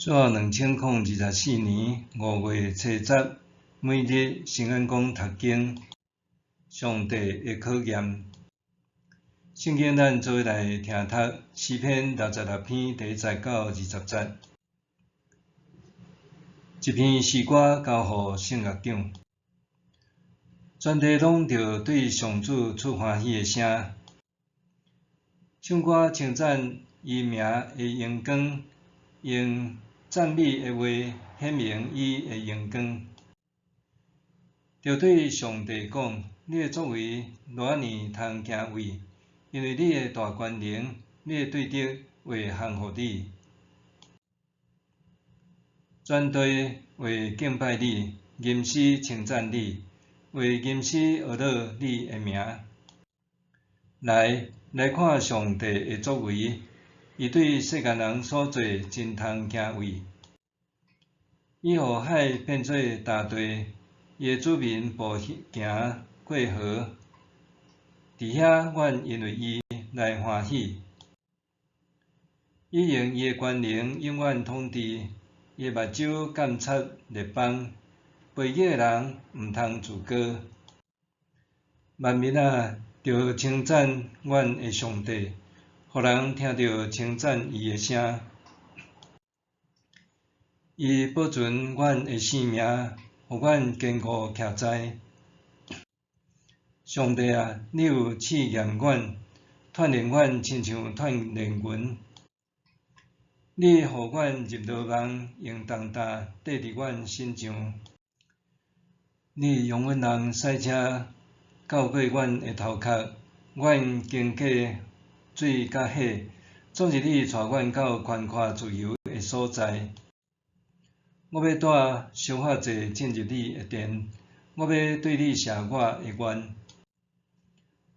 主後2024年5月初十，每日新眼光讀經，上帝的考驗。聖經咱做伙來聽讀詩篇66篇第一節到20節。一篇詩歌交予聖樂長。全地攏著對上主出歡喜的聲，唱歌稱讚伊名的榮光，用讚美的話顯明伊的榮光。著對上帝講：你的作為偌爾通敬畏，因為你的大權能，你的對德會降服你。全地會敬拜你，吟詩稱讚你，會吟詩呵咾你的名。來，來看上帝的作為，伊對世間人所做真通敬畏。伊予海變做乾地，伊的子民步行過河。佇遐，阮因為伊來歡喜。伊用伊的權能永遠統治，伊的目睭監察列邦，背逆的人毋通自高。萬民啊，著稱讚阮的上帝，予人聽著稱讚伊的聲。伊保存阮的性命，予阮堅固徛在。上帝啊，你有試驗阮，鍛鍊阮親像鍛鍊銀。你予阮入羅網，用重擔綴佇阮身上。你容阮人駛車轎過阮的頭殼，阮經過水佮火，總是你帶阮到寬闊自由的所在。我欲帶燒化祭進入你的殿，我欲對你謝我的願。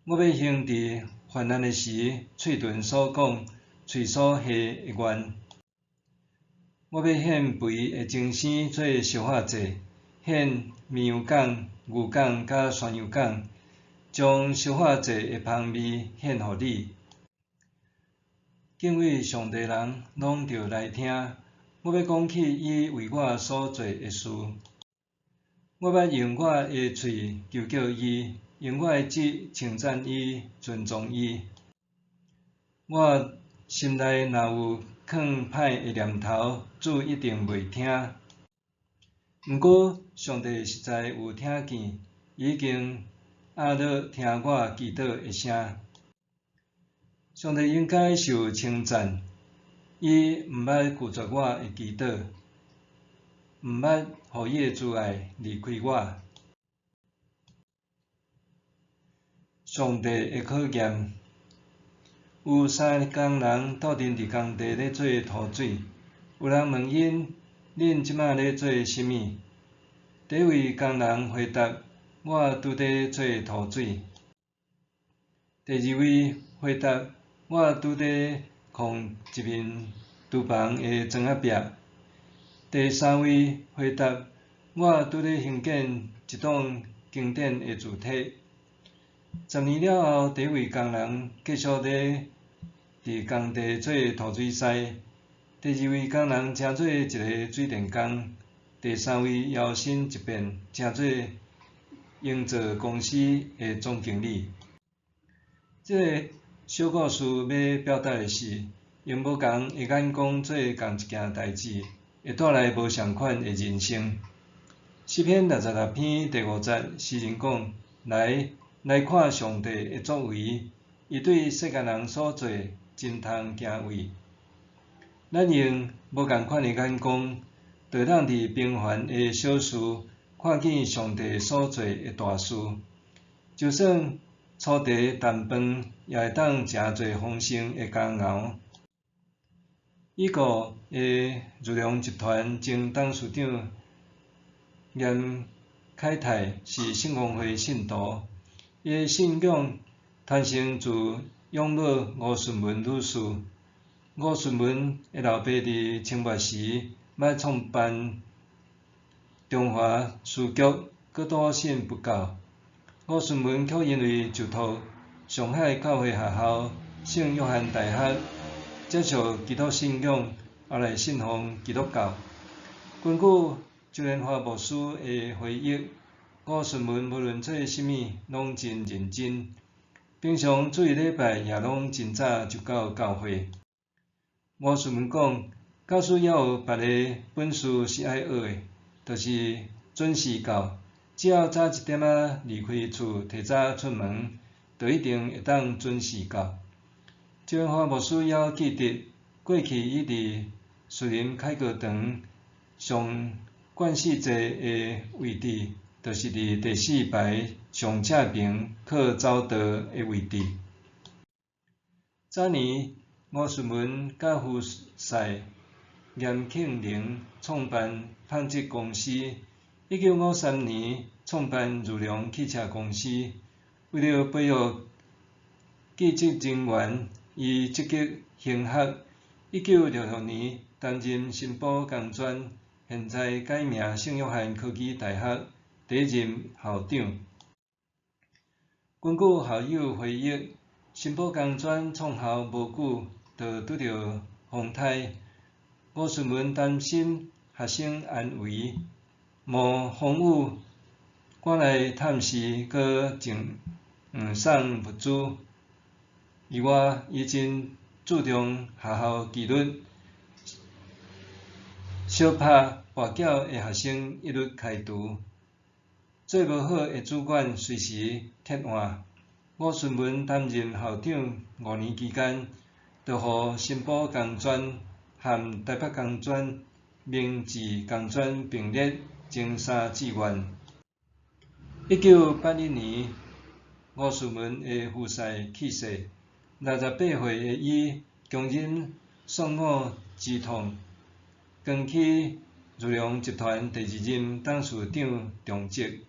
我欲行佇患難的時，喙唇所講、喙所下的願。我欲獻肥的精牲做燒化祭，獻綿羊犅、牛犅佮山羊犅，將燒化祭的芳味獻予你。敬畏上帝人攏著來聽，我欲講起伊為我所做的事。我欲用我的喙求告伊，用我的舌稱讚伊、尊崇伊。我心內若有囥歹的念頭，主一定袂聽。毋過，上帝實在有聽見，伊已經壓落聽我祈禱的聲。上帝應該受稱讚，伊毋捌拒絕我的祈禱，毋捌予伊的慈愛離開我。上帝的考驗。有三个工人鬥陣佇工地咧做塗水，有人問𪜶：恁這馬咧做啥物？第一位工人回答：我拄咧做塗水。第二位回答：我拄咧紘一面廚房的磚仔壁。第三位回答：我拄咧興建一棟經典的字體。10年了後，第一位工人繼續咧佇工地做塗水師，第二位工人成做一個水電工，第三位搖身一變成做營造公司的總經理。這个小故事欲表達的是，用無仝的眼光做仝一件代誌，會帶來無仝款的人生。詩篇66篇第五節，詩人講：來，來看上帝的作為，伊對世間人所做，真通敬畏。咱用無仝款的眼光，就會當佇平凡的小事，看見上帝所做的大事。就算粗茶淡飯，也會當誠濟豐盛的佳餚。已故的裕隆集團前董事長嚴凱泰是聖公會信徒，伊的信仰產生自養母吳順文女士。吳順文的老爸佇清末時，捌創辦中華書局，閣篤信佛教。吳順文卻因為就讀上海教會學校聖約翰大學，接受基督信仰，後來信奉基督教。根據周連華牧師的回憶，吳順文無論做啥物，攏真認真。平常主日禮拜也攏真早就到教會。吳順文講，假使猶有別个本事是愛學的，就是準時到。只要早一點仔離開厝，提早出門，就一定會當準時到。周連華牧師猶記得，過去伊佇士林凱歌堂上慣勢坐的位置，就是佇第四排上正爿靠走道的位置。早年，吳順文佮夫婿嚴慶齡創辦紡織公司，1953年創辦裕隆汽車公司。為著培育技職人員，伊積極興學。1966年擔任新埔工專（現在改名聖約翰科技大學）第一任校長。根據校友回憶，新埔工專創校無久，就拄著風颱。吳順文擔心學生安危，冒風雨趕來探視，閣贈送物資。以外，伊真注重學校紀律，相拍跋筊的學生一律開除，做無好的主管隨時撤換。吳順文擔任校長五年期間，就予新埔工專和台北工專、明治工專並列前三志願。1981年，吳順文的夫婿去世，68歲的伊強忍喪母之痛，扛起裕隆集團第二任董事長重責，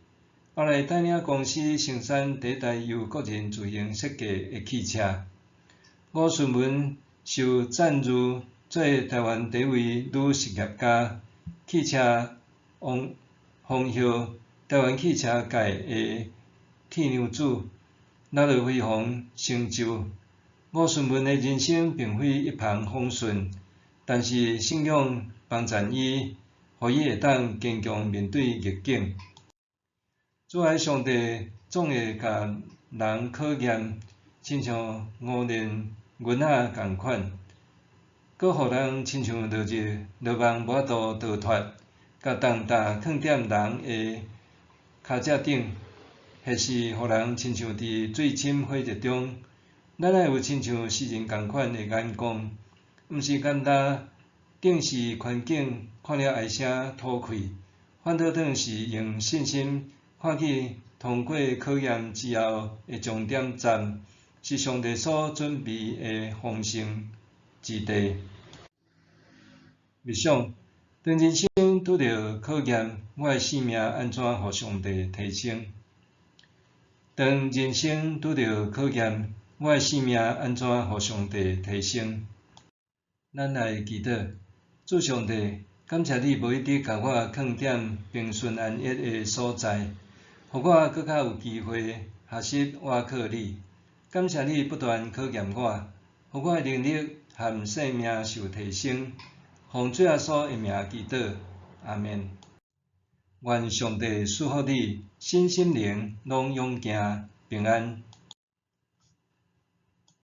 後來帶領公司生產第一台由國人自行設計的汽車。吳順文受讚譽做台灣第一位女實業家、汽車王封號台灣汽車界的鐵娘子，拿到非凡成就。吳順文的人生並非一帆風順，但是信仰幫助伊，予伊會當堅強面對逆境。主愛上帝總會共人考驗，親像五年囡仔仝款，閣予人親像落日落夢無法度逃脫，共重擔囥踮人的跤脊頂，或是予人親像佇水深火熱中。咱愛有親像詩人仝款的眼光，毋是干焦正視環境看了唉聲吐氣，反倒轉是用信心看見通過考驗之後的終點站，是上帝所準備的豐盛之地。默想，當人生拄著考驗，我的生命按怎予上帝提升？當人生拄著考驗，我的生命按怎予上帝提升？咱來祈禱，主上帝，感謝你無一直共我囥踮平順安逸的所在，予我閣較有機會學習倚靠你。感謝你不斷考驗我，予我的能力和生命受提升。奉主耶穌的名祈禱，阿們。願上帝賜福你，身心靈攏勇健平安。